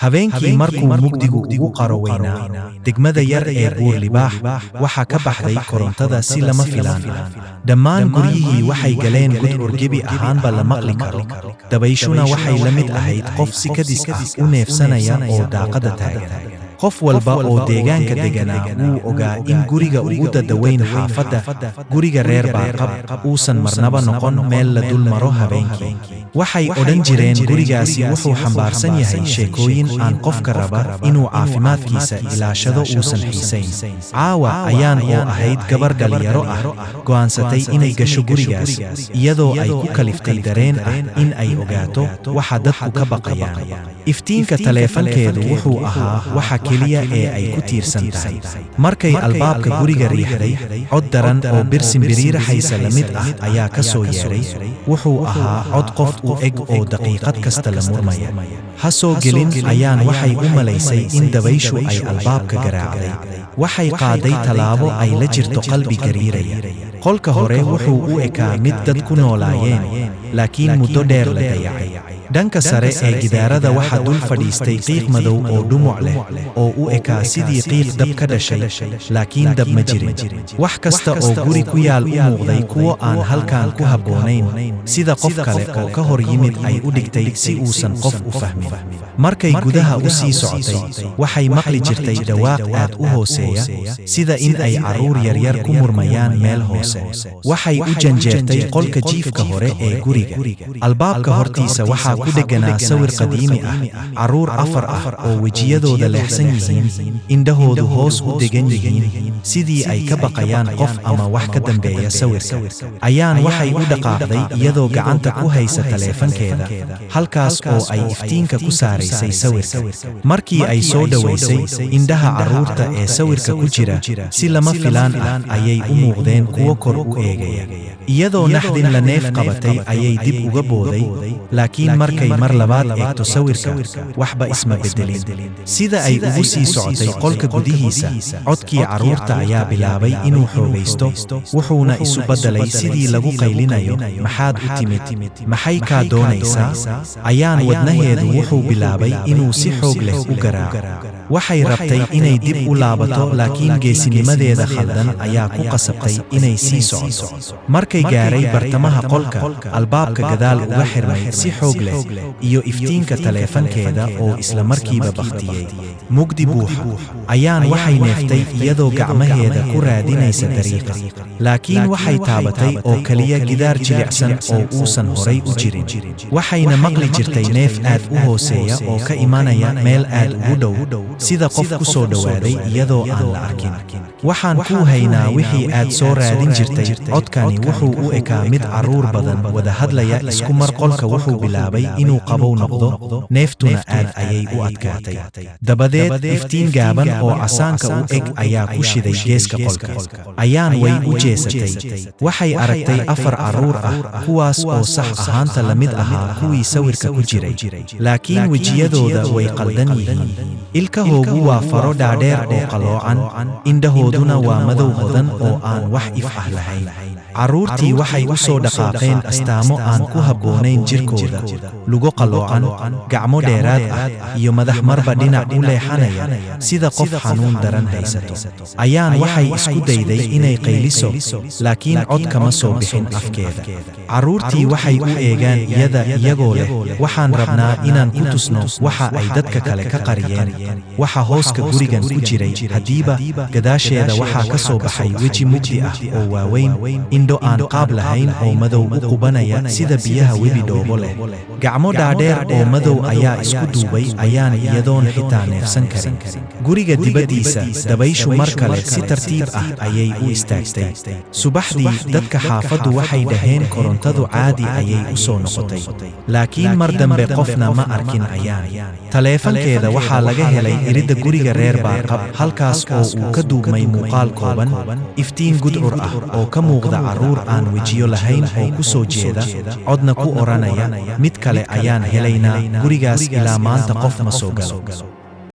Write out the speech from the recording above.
Habeenkii markuu mugdigu ugu qaro weynaa degmada yar ee Buur Libaax, waxaa ka baxday korontada si lama filaan ah. Dhammaan guryihii waxay galeen gudcur gebi ahaanba la maqli karo, dabayshuna waxay la mid ahayd qof si kadis ah u neefsanaya oo daaqadda taagan. Qof walba oo deegaanka deganaa wuu ogaa in guriga ugu dadaweyn xaafadda, guriga reer Baarqab, uusan marnaba noqon meel la dul maro habeenkii. Waxay odhan jireen gurigaasi wuxuu xambaarsan yahay sheekooyin aan qofka raba inuu caafimaadkiisa ilaashado uusan xiisayn. Caawa ayaan oo ahayd gabar dhalinyaro ah go'aansatay inay gasho gurigaas, iyadoo ay ku kaliftay dareen ah in ay ogaato waxa dadku ka baqayaan. Iftiinka taleefankeedu wuxuu ahaa waxa keliya ee ay ku tiirsan tahay. Markay albaabka guriga riixday, cod daran oo bir simbiriiraxaysa la mid ah ayaa ka soo yeedhay. Wuxuu ahaa cod qof u eg oo daqiiqad kasta la murmaya. Ha soo gelin. Ayaan waxay u malaysay in dabayshu ay albaabka garaacday. Waxay qaaday tallaabo ay la jirto qalbi gariiraya. Qolka hore wuxuu u ekaa mid dad ku noolaayeen, laakiin muddo dheer la dayacay. Dhanka sare ee gidaarada waxaa dul fadhiistay qiiq madow oo dhumuc leh oo u ekaa sidii qiiq dab ka dhashay, laakiin dab ma jirin. Wax kasta oo guri ku yaal u muuqday kuwo aan halkan ku habboonayn, sida qof kale oo ka hor yimid ay u dhigtay si uusan qof u fahmin. Markay gudaha u sii socotay, waxay maqli jirtay dhawaaq aad u hooseeya, sida in ay carruur yaryar ku murmayaan meel hoose. Waxay u janjeertay qolka jiifka hore ee guriga. Albaabka hortiisa waxaa ku dhegganaa sawir qadiimi ah, carruur afar ah oo wejiyadooda leexsan yihiin, indhahoodu hoos u degan yihiin, sidii ay ka baqayaan qof ama wax ka dambeeya sawirka. Ayaan waxay u dhaqaaqday iyadoo gacanta ku haysa taleefankeeda, halkaas oo ay iftiinka ku saaraysay sawirka. Markii ay soo dhowaysay, indhaha carruurta ee sawirka ku jira si lama filaan ah ayay u muuqdeen kuwo kor u eegaya. Iyadoo naxdin la neef qabatay ayay dib uga booday, laakiin markay mar labaad eegto sawirka, waxba isma beddelin. Sida ay ugu sii socotay qolka gudihiisa, codkii carruurta ayaa bilaabay inuu xoogaysto, wuxuuna isu badalay sidii lagu qaylinayo: "Maxaad u timid? Maxay kaa doonaysaa?" Ayaan wadnaheedu wuxuu bilaabay inuu si xoog leh u garaaco. Waxay rabtay inay dib u laabato, laakiin geesinimadeeda khaldan ayaa ku qasabtay inay sii socoto. Markay gaaray bartamaha qolka, albaabka gadaal uga xirmay si xoog leh iyo iftiinka taleefankeeda oo isla markiiba bakhtiyey. Mugdi buuxa. Ayaan waxay neeftay iyadoo gacmaheeda ku raadinaysa dariiqa, laakiin waxay taabatay oo keliya gidaar jilicsan oo uusan horay u jirin. Waxayna maqli jirtay neef aad u hooseeya oo ka imanaya meel aad ugu dhow, sida qof ku soo dhowaaday iyadoo aan la arkin. "Waxaan kuu haynaa wixii aad soo raadin jirtay." Codkani wuxuu u ekaa mid carruur badan wada hadlaya isku mar. Qolka wuxuu bilaabay inuu qabow noqdo, neeftuna aad ayay u adkaatay. Dabadeed iftiin gaaban oo casaanka u eg ayaa ku shiday geeska qolka. Ayaan way u jeesatay. Waxay aragtay afar carruur ah, kuwaas oo sax ahaanta la mid ahaa kuwii sawirka ku jiray, laakiin wejiyadooda way qaldan yihiin. Ilkahoogu waa faro dhaadheer oo qalloocan, indhahooduna waa madow hodan oo aan wax if ah lahayn. Carruurtii waxay u soo dhaqaaqeen astaamo aan ku habboonayn jirkooda: lugo qalloocan, gacmo dheeraad ah iyo madax marba dhinac u leexanaya sida qof xanuun daran haysato. Ayaan waxay isku dayday inay qayliso, laakiin cod kama soo bixin afkeeda. Carruurtii waxay u eegaan iyada iyagoo leh: "Waxaan rabnaa inaan ku tusno waxa ay dadka kale ka qariyeen, waxa hooska gurigan ku jiray." Haddiiba gadaasheeda waxaa ka soo baxay weji mugdi ah oo waaweyn, indho aan qaab lahayn oo madow u qubanaya sida biyaha webi dhoobo leh. Gacmo dhaadheer oo madow ayaa isku duubay ayaan iyadoon xitaa neefsan karin. Guriga dibaddiisa, dabayshu mar kale si tartiib ah ayay u istaagtay. Subaxdii dadka xaafaddu waxay dhaheen korontadu caadi ayay u soo noqotay, laakiin mar dambe qofna ma arkin Ayaan. Taleefankeeda waxaa laga helay iridda guriga reer Baarqab, halkaas oo uu ka duubmay muuqaal kooban, iftiin gudcur ah oo ka muuqda carruur aan wejiyo lahayn oo ku soo jeeda, codna ku odhanaya: "Mid kale ayaan helaynaa." Gurigaas ilaa maanta qof ma soo galo.